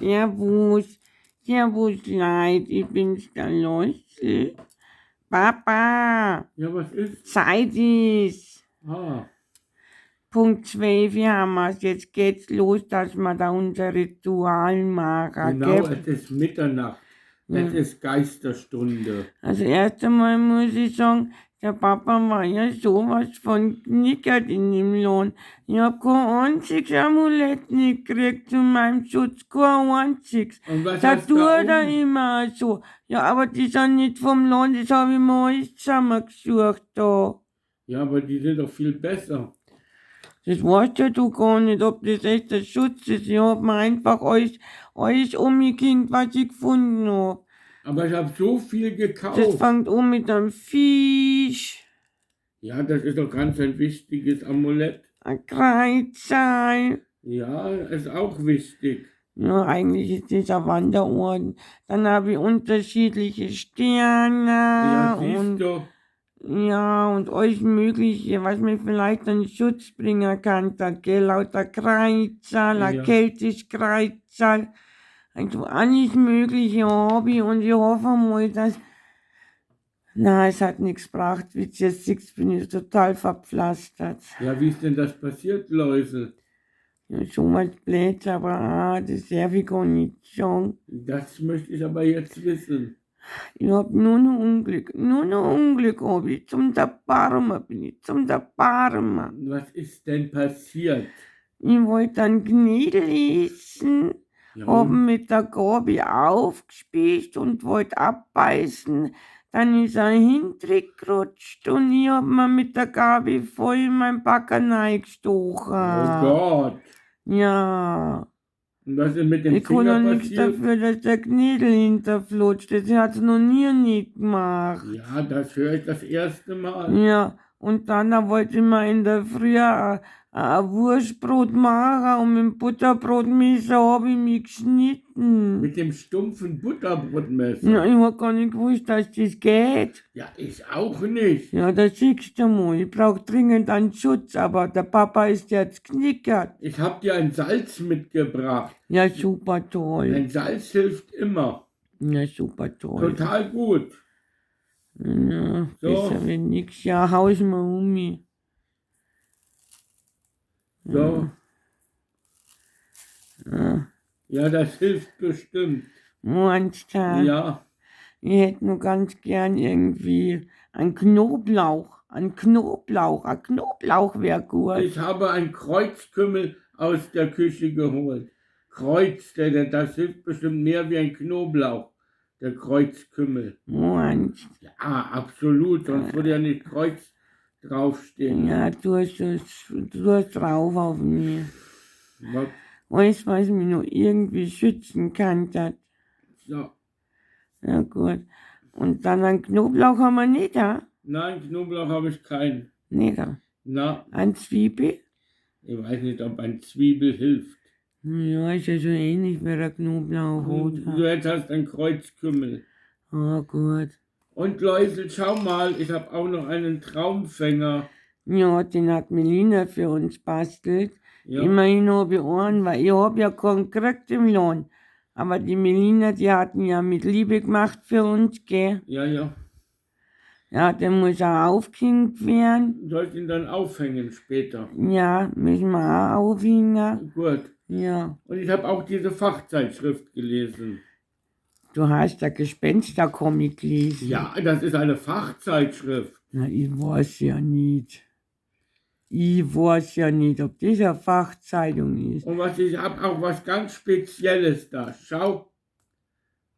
Servus, Servus Leid, ich bin's der Loisl. Papa, Ja, was ist? Zeit ist. Ah, Punkt 12 haben wir's. Jetzt geht's los, dass wir da unser Ritual machen, genau, gell? es ist Mitternacht. Es ist Geisterstunde. Also erst einmal muss ich sagen, der Papa war ja sowas von knickert in dem Lohn. Ich hab kein einziges Amulett nicht gekriegt zu meinem Schutz, kein einziges. Und was Da hast du tut da er oben? immer so. Ja, aber die sind nicht vom Lohn, das hab ich mir alles zusammengesucht da. Ja, aber die sind doch viel besser. Das weißt ja du gar nicht, ob das echt der Schutz ist. Ich hab mir einfach alles umgekehrt, was ich gefunden hab. Aber ich habe so viel Das gekauft. fängt an mit einem Fisch, Ja, das ist doch ganz ein wichtiges Amulett. ein Kreuzseil. Ja, ist auch wichtig. Ja, eigentlich ist das ein Wanderorden. Dann habe ich unterschiedliche Sterne Ja, siehst und du. ja, und alles Mögliche, was mir vielleicht einen Schutz bringen kann. Da, gell, lauter Kreuzerl, ein Ja. keltisch Kreuzerl. Also alles Mögliche habe ich und ich hoffe mal, dass. Na, es hat nichts gebracht. Wie du jetzt siehst, bin ich total verpflastert. Ja, wie ist denn das passiert, Läusel? Ja, schon was blöd, aber das darf ich gar nicht sagen. Das möchte ich aber jetzt wissen. Ich hab nur noch Unglück, nur noch Unglück hab ich. Zum Erbarmen bin ich, zum Erbarmen. Was ist denn passiert? Ich wollte einen Knädel essen, Ja, hab ihn mit der Gabel aufgespießt und wollte abbeißen. Dann ist er hingerutscht und ich hab mir mit der Gabel voll in mein Backen reingestochen. Oh Gott. Ja. Und was ist mit dem Ich kann Finger doch nichts passiert? dafür, dass der Knädel hinterflutscht. Das hat's noch nie nicht gemacht. Ja, das höre ich das erste Mal. Ja, und dann da wollte ich mir in der Früh ein Wurstbrot machen und mit dem Butterbrotmesser hab ich mich geschnitten. Mit dem stumpfen Butterbrotmesser. Ja, ich hab gar nicht gewusst, dass das geht. Ja, ich auch nicht. Ja, das siehst du mal. Ich brauch dringend einen Schutz, aber der Papa ist jetzt knickert. Ich habe dir ein Salz mitgebracht. Ja, super toll. Ein Salz hilft immer. Ja, super toll. Total gut. Ja, So. besser wie nix. Ja, haus mal um mich. So. Ja, das hilft bestimmt. Meinst du? Ja. Ich hätte nur ganz gern irgendwie einen Knoblauch. Ein Knoblauch. Ein Knoblauch wäre gut. Ich habe ein Kreuzkümmel aus der Küche geholt. Kreuz, das hilft bestimmt mehr wie ein Knoblauch. Der Kreuzkümmel. Meinst Ja, absolut. Sonst würde ja nicht Kreuz draufstehen. Ja, du hast drauf auf mich. Was? Alles, was mich nur irgendwie schützen kann, das. So. Ja, gut. Und dann einen Knoblauch haben wir nicht, da? Nein, Knoblauch habe ich keinen. Nicht da. Na, Ein Zwiebel? ich weiß nicht, ob ein Zwiebel hilft. Ja, ist ja so ähnlich wie der Knoblauch, Du oder? jetzt hast ein Kreuzkümmel. Ah, gut. Und Läusel, schau mal, ich habe auch noch einen Traumfänger. Ja, den hat Melina für uns bastelt. Ja. Immerhin hab ich einen, weil ich hab ja keinen gekriegt im Lohn. Aber die Melina, die hat ihn ja mit Liebe gemacht für uns, gell? Ja, ja. Ja, der muss auch aufgehängt werden. Soll ich ihn dann aufhängen später? Ja, müssen wir auch aufhängen. Gut. Ja. Und ich habe auch diese Fachzeitschrift gelesen. Du hast da Gespenstercomic gelesen. Ja, das ist eine Fachzeitschrift. Na, ich weiß ja nicht. Ich weiß ja nicht, ob das eine Fachzeitung ist. Und was ich habe auch was ganz Spezielles da. Schau,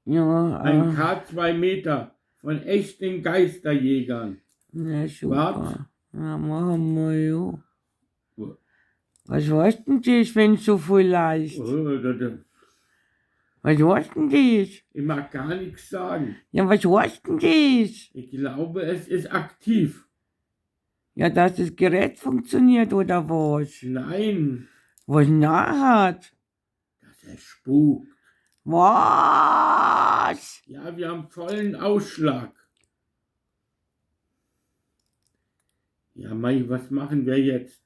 Ja, ein K2 Meter von echten Geisterjägern. na super. Wart. Na, machen wir ja. Was heißt denn das, wenn so viel leist? Oh, da- Was heißt denn das? Ich mag gar nichts sagen. Ja, was heißt denn das? Ich glaube, es ist aktiv. Ja, dass das Gerät funktioniert oder was? Nein, Was nachhat? das ist Spuk. Was? Ja, wir haben vollen Ausschlag. Ja, Mai, was machen wir jetzt?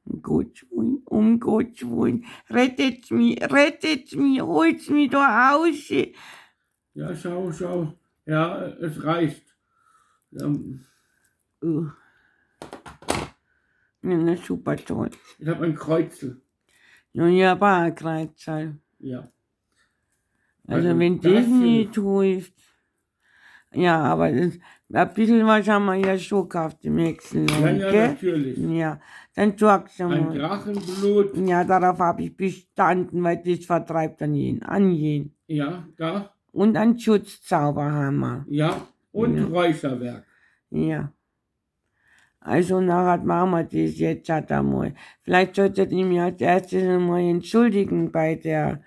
Um Gottes Willen, rettet mich, holt mich da raus. Ja, schau, schau. Ja, es reicht. Ja, Oh. Ja, na super toll. ich habe ein Kreuzel. Ja, ich hab auch ein Kreuzerl. Ja. Also, Also wenn das das nicht hilft. Ja, aber das, ein bisschen was haben wir ja schon gekauft im Ja, Hexenland, ja, gell? natürlich. Ja, dann sag's Ein einmal. Drachenblut. Ja, darauf habe ich bestanden, weil das vertreibt dann jeden, an jeden. Ja, da. Und einen Schutzzauber haben wir. Ja. Und Ja. Räucherwerk. Ja. Also nachher machen wir das jetzt halt einmal. Vielleicht solltet ihr mich als erstes einmal entschuldigen bei der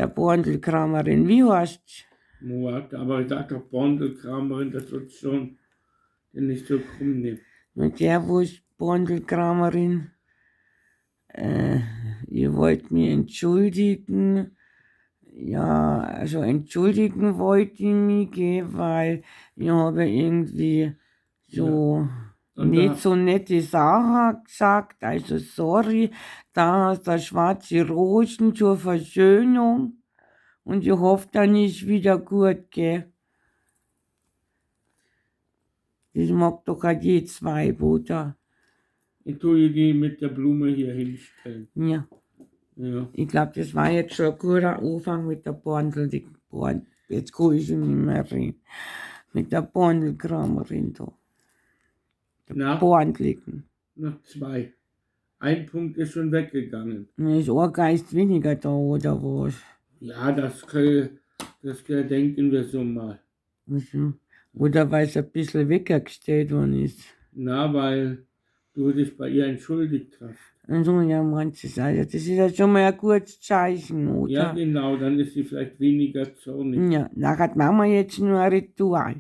Borndelkramerin. Wie heißt's? Muat, aber ich sag doch Borndelkramerin, das wird schon nicht so krumm nehmen. Und Servus, Borndelkramerin. Ihr wollt mich entschuldigen. Ja, also entschuldigen wollte ich mich, gell, weil ich habe irgendwie so Und nicht da, so nette Sachen gesagt. Also sorry, da hast du schwarze Rosen zur Versöhnung. Und ich hoffe, dann ist wieder gut, gell. Das mag doch auch jedes Weib, oder? ich tue die mit der Blume hier hinstellen. Ja. Ja. Ich glaube, das war jetzt schon ein guter Anfang mit der Bondel. Die Bond, jetzt kann ich schon nicht mehr reden. Mit der Bondelkramerin da. Der Na, Bondligen. noch zwei. Ein Punkt ist schon weggegangen. Da ist ein Geist weniger da, oder was? Ja, das denken wir so mal. Also, oder weil es ein bisschen weggestellt worden ist. Na, weil du dich bei ihr entschuldigt hast. Also, ja, meinst du das? Also, das ist ja schon mal ein gutes Zeichen, Ja, oder? genau, dann ist sie vielleicht weniger zornig. Ja, nachher machen wir jetzt nur ein Ritual.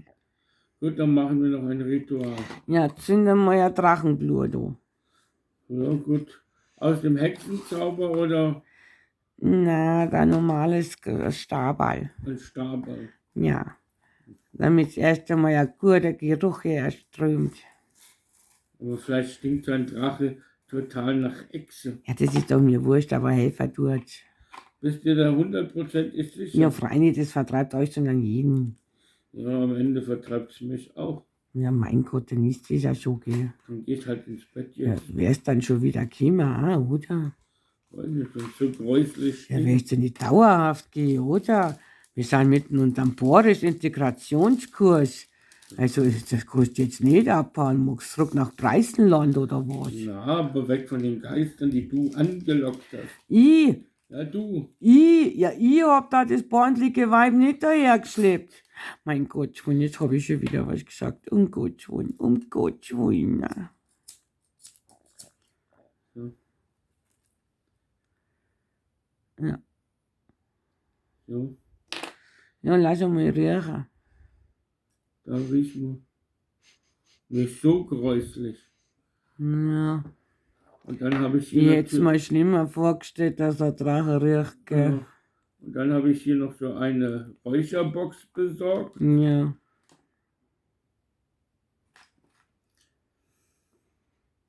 Gut, dann machen wir noch ein Ritual. Ja, zünden wir ja Drachenblut an. Ja, gut. Aus dem Hexenzauber oder Na, der normales Stabal. ein Stabal? Ja. Damit erst einmal ein guter Geruch herströmt. Aber vielleicht stinkt so ein Drache total nach Echse. Ja, das ist doch mir wurscht, aber helfer tut's. Bist du da 100% sicher? Ja, freilich, das vertreibt euch sondern jeden. Ja, am Ende vertreibt es mich auch. Ja, mein Gott, dann ist das ja schon, gell. Dann geht halt ins Bett Ja, jetzt. wär's dann schon wieder gekommen, auch, oder? Weiß nicht, wenn es so gräuslich Ja, stinkt. wär's denn nicht dauerhaft, gell, oder? Wir sind mitten unterm Boris-Integrationskurs. Also, das kannst du jetzt nicht abhauen. Magst zurück nach Preißenland oder was? Na, aber weg von den Geistern, die du angelockt hast. Ich, Ja, du. ich hab da das bondliche Weib nicht dahergeschleppt. Mein Gott, und jetzt hab ich schon wieder was gesagt. Um Gottes Willen, um Gottes Willen. Na. So. Ja. So, Ja, lass einmal riechen. da riechen wir. Nicht so gräuslich. Ja. Und dann habe ich Ich hier hätte es mir schlimmer vorgestellt, dass der Drache riecht, gell? Ja. Und dann habe ich hier noch so eine Räucherbox besorgt. Ja.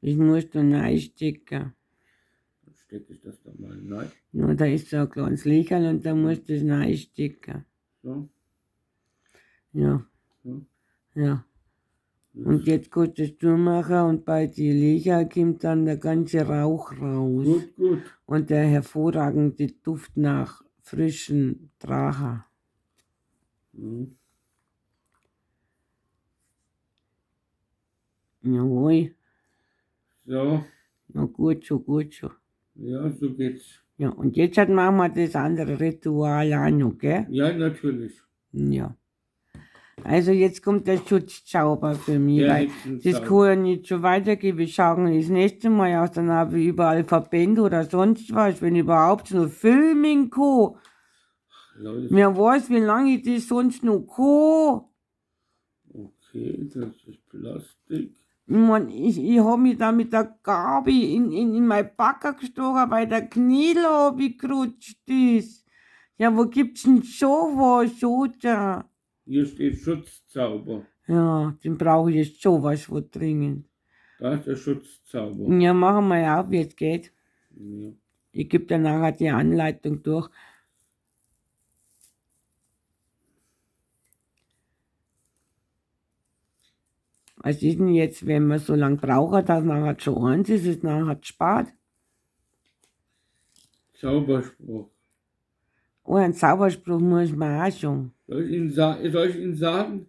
Ich muss da reinstecken. Dann stecke ich das da mal rein. Ja, da ist so ein kleines Löcherl und da musst du das reinstecken. So. Ja. So. Ja. Und jetzt kannst du das zumachen und bei den Löchern kommt dann der ganze Rauch raus. Gut, gut. Und der hervorragende Duft nach frischen Drachen. Mhm. Jawohl. So, Na gut so, gut so. ja, so geht's. Ja, und jetzt halt machen wir das andere Ritual auch noch, gell? Ja, natürlich. Ja. Also jetzt kommt der Schutzzauber für mich, Der weil das Hexenzauber. kann ja nicht so weitergehen. Wir schauen das nächste Mal aus, dann habe ich überall Verbände oder sonst was, wenn überhaupt noch filmen kann. Leute, Wer weiß, wie lange ich das sonst noch kann. okay, das ist Plastik. Ich mein, ich hab mich da mit der Gabel in mein Backer gestochen, weil der Knädel hab ich gerutscht ist. Ja, wo gibt's denn sowas, oder? Hier steht Schutzzauber. Ja, den brauche ich jetzt sowas von dringend. Da ist der Schutzzauber. Ja, machen wir ja auf, wie es geht. Ja. Ich gebe dir nachher die Anleitung durch. Was ist denn jetzt, wenn man so lange braucht, dass nachher schon eins ist, ist nachher spart? Zauberspruch. Oh, einen Zauberspruch muss man auch schon. Soll ich ihn sagen?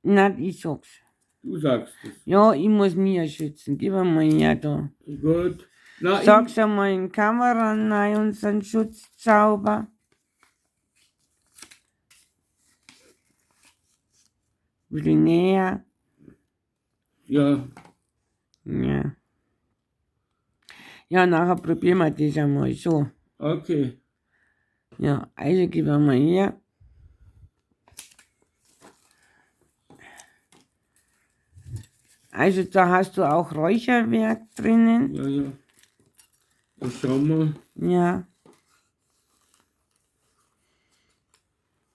Nein, ich sag's. Du sagst es. Ja, ich muss mich ja schützen. Gib mir mal her da. Gut. Na, Sag's einmal in die Kamera rein, unseren Schutzzauber. Ein bisschen näher. Ja. Ja. Ja, nachher probieren wir das einmal so. Okay. Ja, also gib mal her. Also da hast du auch Räucherwerk drinnen. Ja, ja. Ich schau mal. Ja.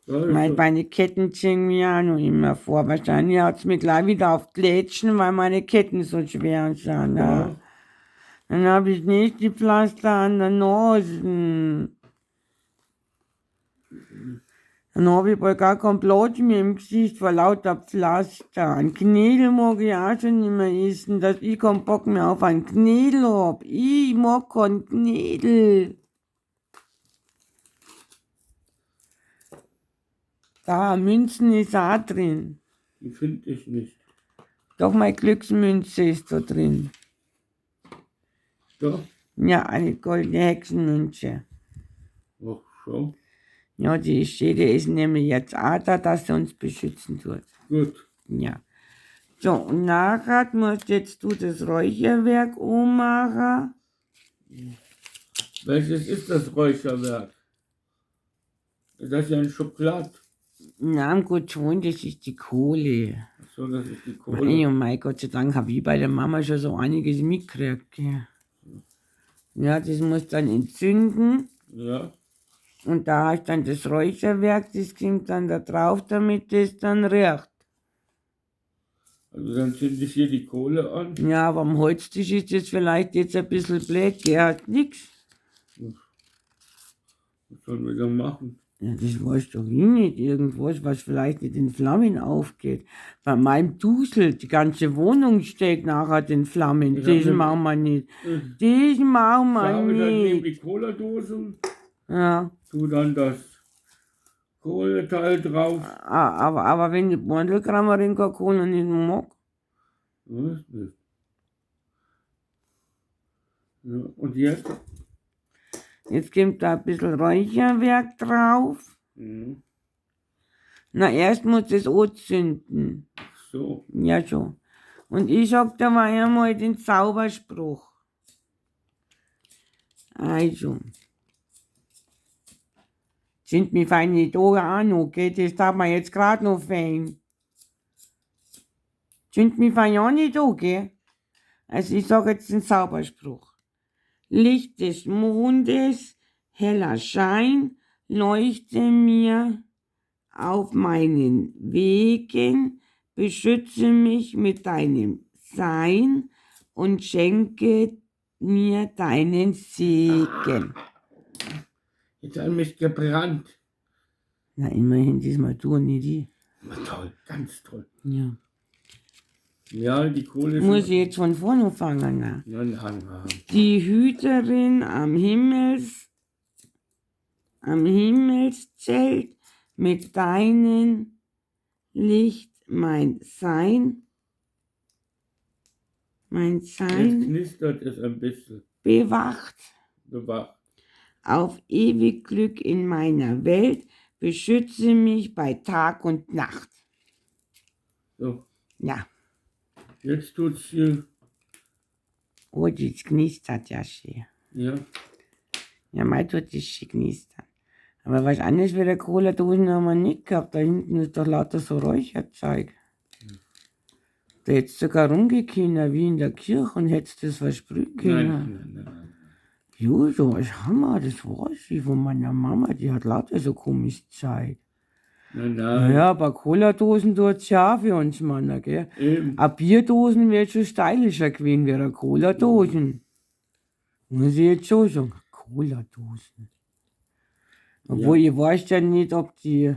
Meine Ketten ziehen mir auch noch immer vor. Wahrscheinlich hat es mich gleich wieder auf die Lätschen, weil meine Ketten so schwer sind. Ja. Ja. Dann habe ich nicht die Pflaster an der Nase. Dann habe ich bald gar keinen Platz mehr im Gesicht vor lauter Pflaster. Einen Knädel mag ich auch schon nicht mehr essen, dass ich keinen Bock mehr auf einen Knädel hab. Ich mag keinen Knädel. Da, Münzen ist auch drin. Die finde ich nicht. Doch, meine Glücksmünze ist da drin. Doch? Ja, eine goldene Hexenmünze. Ach, schau. Ja, die Schäde ist nämlich jetzt auch da, dass sie uns beschützen tut. Gut. Ja. So, und nachher musst jetzt du das Räucherwerk ummachen. Welches ist das Räucherwerk? Das ist ja ein Schokolad. Na, gut schon, das ist die Kohle. Ach so, das ist die Kohle. Oh mein Gott sei Dank habe ich bei der Mama schon so einiges mitgekriegt. Ja, ja, das muss dann entzünden. Ja. Und da hast dann das Räucherwerk, das kommt dann da drauf, damit das dann riecht. Also dann zünde ich hier die Kohle an. Ja, aber am Holztisch ist das vielleicht jetzt ein bisschen blöd, gell, hat nix. Was sollen wir da machen? Ja, das weiß doch ich nicht. Irgendwas, was vielleicht nicht in Flammen aufgeht. Bei meinem Dusel, die ganze Wohnung steht nachher in Flammen. Ich Das hab machen wir nicht. Das machen wir Da habe ich dann nehme nicht. die Cola-Dose, Ja, tu dann das Kohleteil drauf. aber wenn die Bandelkramerin keine Cola nicht mag, Was nicht? Ja, und jetzt? Jetzt kommt da ein bisschen Räucherwerk drauf. Mhm. Na, erst muss das anzünden. So. Ja, schon. Und ich sag dir mal einmal den Zauberspruch. Also. Sind mir feine Tage auch noch, gell? Das darf man jetzt grad noch fein. Sind mir fein auch nicht da, gell? Also ich sag jetzt den Zauberspruch. Licht des Mondes, heller Schein, leuchte mir auf meinen Wegen, beschütze mich mit deinem Sein und schenke mir deinen Segen. Jetzt hat mich gebrannt. Na, immerhin diesmal du und nicht ich. Na, toll, ganz toll. Ja. Ja, die Kohle ist... Muss ich jetzt von vorne fangen? Na? Na, na, na. Die Hüterin am Himmelszelt mit deinem Licht mein Sein, mein Jetzt Sein knistert es ein bisschen. bewacht. Bewacht. Auf ewig Glück in meiner Welt, beschütze mich bei Tag und Nacht. So, Ja, jetzt tut's hier. oh, das knistert ja schön. Ja, Ja, mei tut das schön knistern. Aber was anderes wie der Cola-Dosen haben wir nicht gehabt. Da hinten ist doch lauter so Räucherzeug. Da hättest du sogar rumgekommen, wie in der Kirche, und hättest das versprühen können. nein, nein, nein, nein. Jo, so was haben wir, das weiß ich von meiner Mama, die hat lauter so komisches Zeug. Nein, nein. Naja, aber Cola-Dosen tut's ja auch für uns Männer, gell? Eben. A Bierdosen wär schon stylischer gewesen, wie eine Cola-Dosen. Muss ich jetzt schon sagen. Cola-Dosen. Obwohl, ich weiß ja nicht, ob die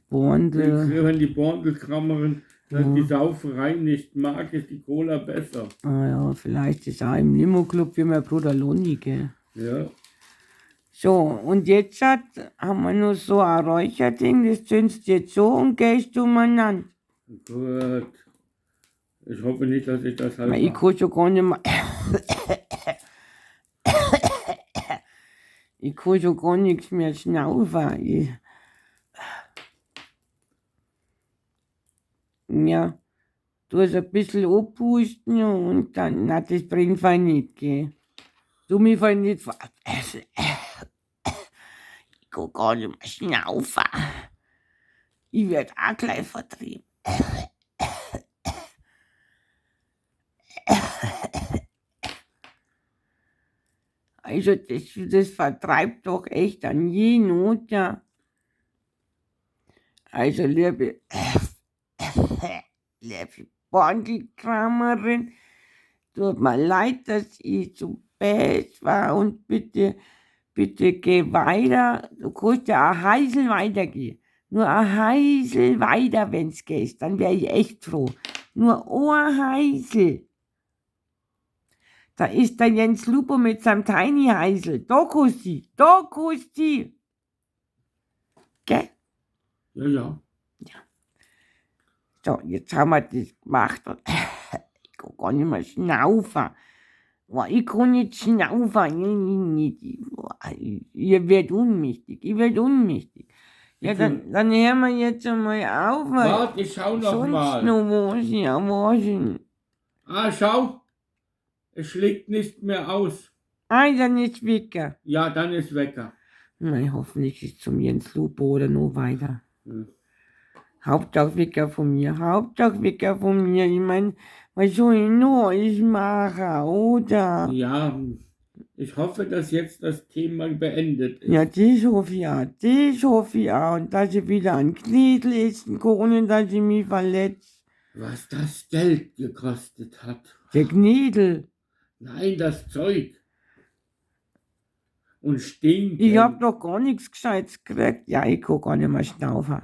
Bondel. Wenn die Borndelkrammerin die Sauferei nicht mag, ist die Cola besser. Ah ja, vielleicht ist auch im Limo-Club wie mein Bruder Loni, gell? Ja. So, und jetzt haben wir noch so ein Räucherding, das zündest du jetzt so und gehst umeinander. Gut. Ich hoffe nicht, dass ich das halt. Weil ich kann schon gar nicht mehr. Ich kann schon gar nichts mehr schnaufen. Ja, du es ein bisschen abpusten und dann, na, das bringt voll nicht, gell. Du mich voll nicht ver. Ich kann gar nicht mehr schnaufen. Ich werd auch gleich vertrieben. Also das vertreibt doch echt an jeden, oder? Also liebe Bandelkramerin, tut mir leid, dass ich zu spät war und bitte, bitte geh weiter. Du kannst ja ein Heisel weitergehen. Nur ein Heisel weiter, wenn's geht, dann wär ich echt froh. Nur ein Heisel. Da ist der Jens Lupo mit seinem Tiny Heisel. Da kannst du, da kannst du. Gell? Ja, ja. Ja. So, jetzt haben wir das gemacht und ich kann gar nicht mehr schnaufen. Boah, ich kann nicht schnaufen. Ich werd ohnmächtig, ich werd ohnmächtig. Ja, dann hören wir jetzt einmal auf. Weil warte, ich schau noch sonst mal. Noch was, ja, was denn? Ah, schau. Es schlägt nicht mehr aus. Ah, dann ist Wecker. Ja, dann ist Wecker. Nein, hoffentlich ist zum Jens Lupo oder noch weiter. Hm. Hauptsache Wecker von mir, Hauptsache Wecker von mir. Ich mein, was soll ich noch alles machen, oder? Ja, ich hoffe, dass jetzt das Thema beendet ist. Ja, das hoffe ich auch, das hoffe ich auch. Und dass ich wieder einen Knädel essen kann, ohne dass ich mich verletze. Was das Geld gekostet hat. Der Knädel. Nein, das Zeug. Und stinkt. Ich hab noch gar nichts Gescheites gekriegt. Ja, ich kann gar nicht mehr schnaufen.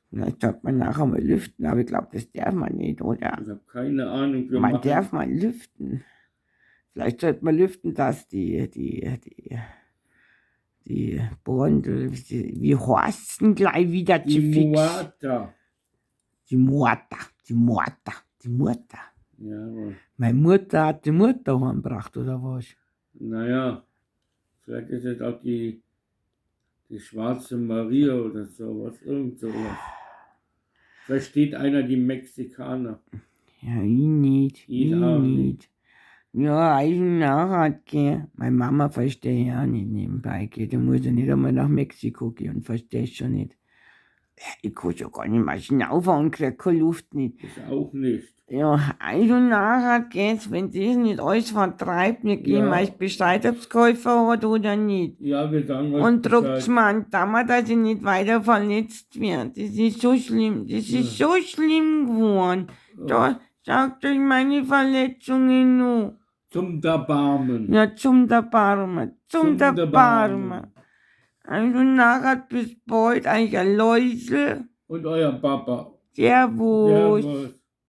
Vielleicht sollte man nachher mal lüften, aber ich glaub, das darf man nicht, oder? Ich hab keine Ahnung. Wir Man machen darf mal lüften. Vielleicht sollte man lüften, dass die Bondel, wie heißt's denn gleich wieder Die zu fix? Mutter. Die Mutter, die Mutter, die Mutter. Ja, aber Meine Mutter hat die Mutter heimgebracht, oder was? Naja, vielleicht ist es auch die schwarze Maria oder sowas, irgend sowas. Versteht einer die Mexikaner? Ja, ich nicht, Ich ich auch nicht. nicht. Ja, also nachher, gell. Meine Mama versteht ja auch nicht nebenbei, gell. Da muss ich nicht einmal nach Mexiko gehen und versteht schon nicht. Ich kann schon gar nicht mehr schnaufen und krieg keine Luft nicht. Ich auch nicht. Ja, also nachher geht's, wenn das nicht alles vertreibt, wir geben Ja. euch Bescheid, ob's geholfen hat oder nicht. Ja, wir sagen euch Und druckt's Bescheid. mir an Daumen, dass ich nicht weiter verletzt werde. Das ist so schlimm, das ist so schlimm geworden. Da sagt euch meine Verletzungen noch. Zum Erbarmen. Ja, zum Erbarmen, zum Zum Erbarmen. Erbarmen. Also nachher bis bald, euer Läusel. Und euer Papa. Servus. Servus.